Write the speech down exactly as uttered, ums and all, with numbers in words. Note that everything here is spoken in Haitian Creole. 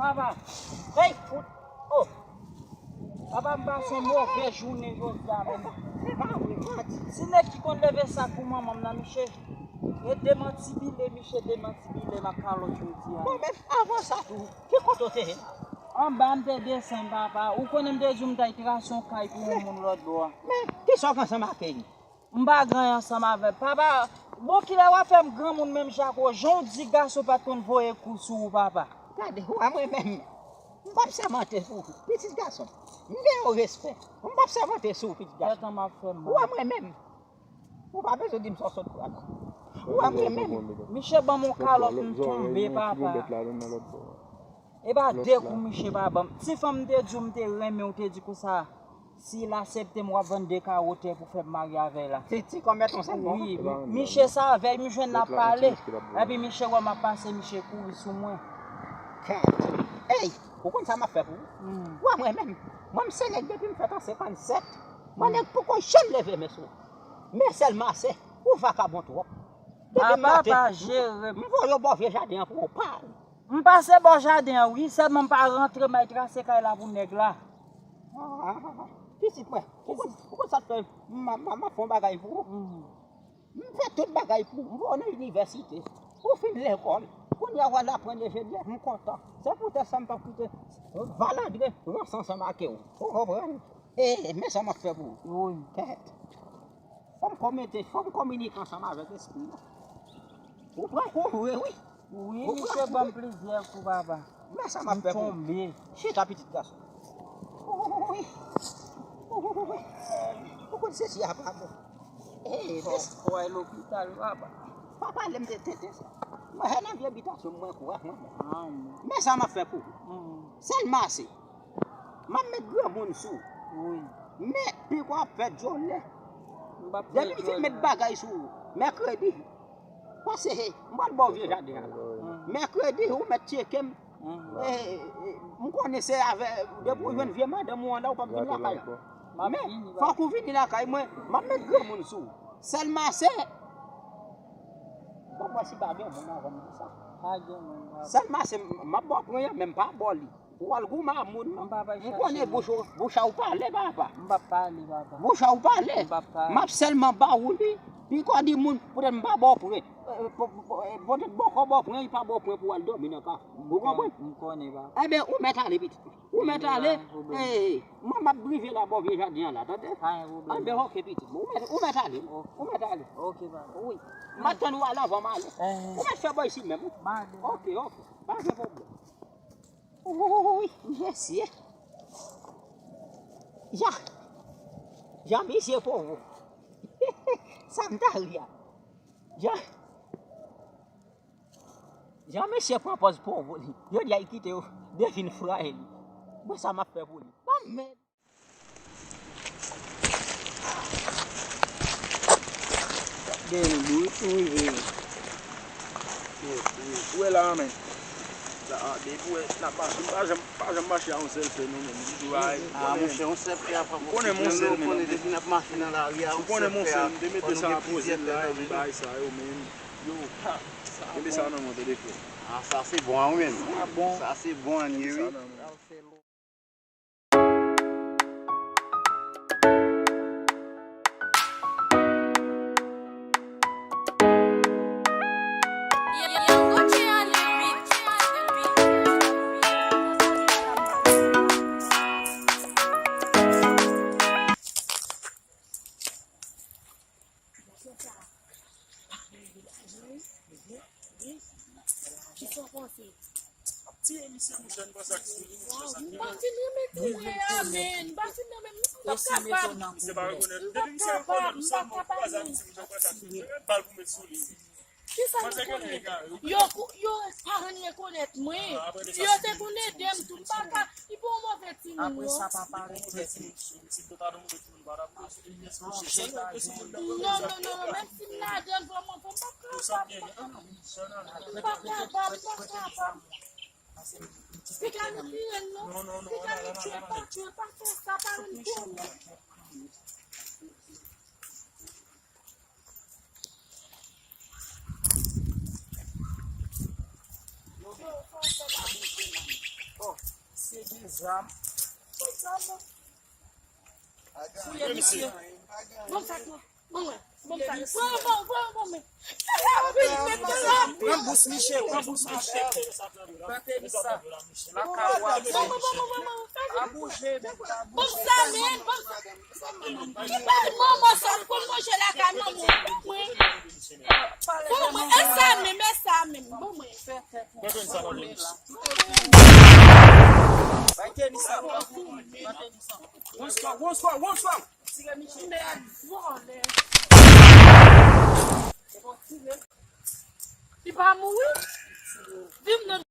Papa, hey, fout. Oh. Papa, m pase yon move jounen jodi a menm. Se pa vre, manti. Si nèg ki konn leve sak pou manman m nan, miche, e demantibile, miche demantibile m ak kalòt jodi a. Bon, men avan sa tou, ki kote w te ye? Anba m te desann, papa. Ou konnen m te di w m t al trase yon kay pou yon moun lòt bò a. Men, kisa w gen ansanm ak li? M pa gen ansanm avè l. Papa, bon, kilè w ap fè m granmoun menm jan ak ou? Jan w di gason pa t konn voye kou sou ou, papa. Gade, ou a mwen menm. M p ap sèmante sou ou, pitit gason. M gen yon respè. M p ap sèmante sou ou, pitit gason. Tèt an m ap fè m mal. Ou a mwen menm. Ou pa bezwen di m sa w sot pran. Ou a mwen menm. Miche ban m yon kalòt, m tonbe, papa. E pa de kou miche pa ban m. Ti fanm m te di w m te renmen, ou te di konsa, si l aksepte m, w ap vann de kawo tè pou fè m marye avè l la. Se ti kòmèt yon sèl bon. Wi, miche sa avè m jwenn l ap pale. Epi miche wè m ap pase, miche kouri sou mwen. Kèt. Ey, ou konn sa m ap fè pou ou? Ou a mwen menm. Mwen, m se nèg depi m fèt an senkannsèt. Mwen, nèg poko janm leve men sou ou. Men sèlman se, ou vakabon twòp. Depi m monte, m voye w bò vye jaden an pou ou pa ale. M pase bò jaden an, wi, sèlman m pa rantre, m al trase kay la pou nèg la. Ah, pitit mwen, ou konn, ou konn sa k fè m, m, m, m ap fè yon bagay pou ou. M fè tout bagay pou ou, m voye w nan inivèsite. Ou fin lekòl, kounye a w al aprann enjenyè, m kontan. Se poutèt sa m p ap kite valandren ranse ansanm ak ou. Ou konprann? E, men sa m ap fè pou ou. Wi. Kèt. Fò m komite, fò m kominike ansanm avèk espri a. Ou pran kou vre, wi. Wi, misye ban m plizyè kou, papa. Men sa m ap fè pou ou. Chita, pitit gason. Wi. Ou konn sesi a pa bon. Fò, fò al lopital, papa. Pa pale m de tenten sa. Mwen, nan vye bitasyon mwen kou a mwen menm. Men sa m ap fè pou ou. Sèlman se M ap met granmoun sou ou. Wi. Men, piko ap fè djòlè. M p ap fè djòlè. Depi m fin met bagay sou ou, mèkredi, pase, m pral ba w vye jaden an la. Mèkredi, ou mèt tcheke m. E, e, m konnen se avè, depi w jwenn vye madanm ou an la, ou p ap vin lakay la. Men, fòk ou vini lakay mwen, m ap met granmoun sou ou. Sèlman se, ban m wè si pa gen moun avan m di sa. Pa gen moun, papa. Sèlman se, m ap ba w pran an, men m pa ba w li. Ou al goumen a moun. M pa bay chache moun. M konnen bouch ou, bouch a ou pale, papa. M p ap pale, papa. Bouch a ou pale. M p ap pale. M ap sèlman ba ou li. Piko di moun, poutèt m pa ba w pran. Poutèt bòkò ba w pran, li pa ba w pran pou w al dòmi nan kafou. Ou konprann? M konnen, papa. Ebyen, ou mèt ale, pitit. Ou mèt ale. Mwen, m ap rive la bò vye jaden an la, tande? Pa gen pwoblèm. Anben, oke, pitit mwen. Ou mèt, ou mèt ale. Ou mèt ale. Oke, papa. Wi. M ap tann ou al anvan m ale. Ou mèt fè bò isit menm, wi. Oke, oke. Pa gen pwoblèm. Wi, mesye. Jan, jan misye pòv. Sa m ta ri a. Jan, jan mesye pran pòz pòv li. Jodi a, li kite yo devin fraye li. Bon, sa m ap fè pou li. Bon, men. Gen bourik nou rive. Ou wè la, men. La, depi w wè n ap mache, m pa janm, pa janm mache a yon sèl pye, non, men. M toujou a, ou konnen. Ah, monchè, yon sèl pye a pa pou konnen, monchè, men, konnen depi n ap mache nan lari a, yon sèl pye a, m te mete sa a poze la, epi bagay sa yo, men. Yo, ha, sa bon. Kenbe sa nan men w, tande, frè. Ah, sa se bon, wi, men. Sa bon. Sa se bon, wi. Kenbe sa nan men w. Kisa w panse? Ap tiye misye, monchè, m panse ak sou li, monchè, sa ki. M pa fin renmen koulè a, men. M pa fin renmen, m pa kapab. Misye pa rekonèt. Depi misye rekonèt ou sèlman, ou kwaze ak misye, monchè, m panse ak sou li. Rèd bal pou met sou li. Kisa nou konnen? Yo, yo pa janm rekonèt mwen. Yo te konn ede m tou. M pa ka. Li pa yon move timoun, non. Apre sa, papa rete. Non, non, non, non, menm si m ladan l vrèman, vrèman, m p ap kapab, m p ap kapab. M p ap kapab, m p ap kapab. Piga nou tiye l, non. Piga nou tiye l, pa tiye l, pa fè sa, pa rann kont. Zam. Fouye misye. Bon, sa tou. Bon, mwen. Bon, sa tou. Pran yon bon, pran yon bon, men. Pran bous Miche, pran bous Miche. Pran tenis sa. Laka w ap Bon, bon, bon, bon, bon, bon. a bouje, men pa Bon, bouje. sa, men. Bon, sa. Ki pa manman sa pou manje lakay manman. Bon, mwen. Bon, mwen. E sa, men, e sa, men. Bon, mwen. Mwen konn sa mwen menm. Bay tenis sa. Pran tenis sa. Bonsoir, bonsoir, bonsoir. Tire Miche. Mèd, vòlè. Li pa mouri? Vin nan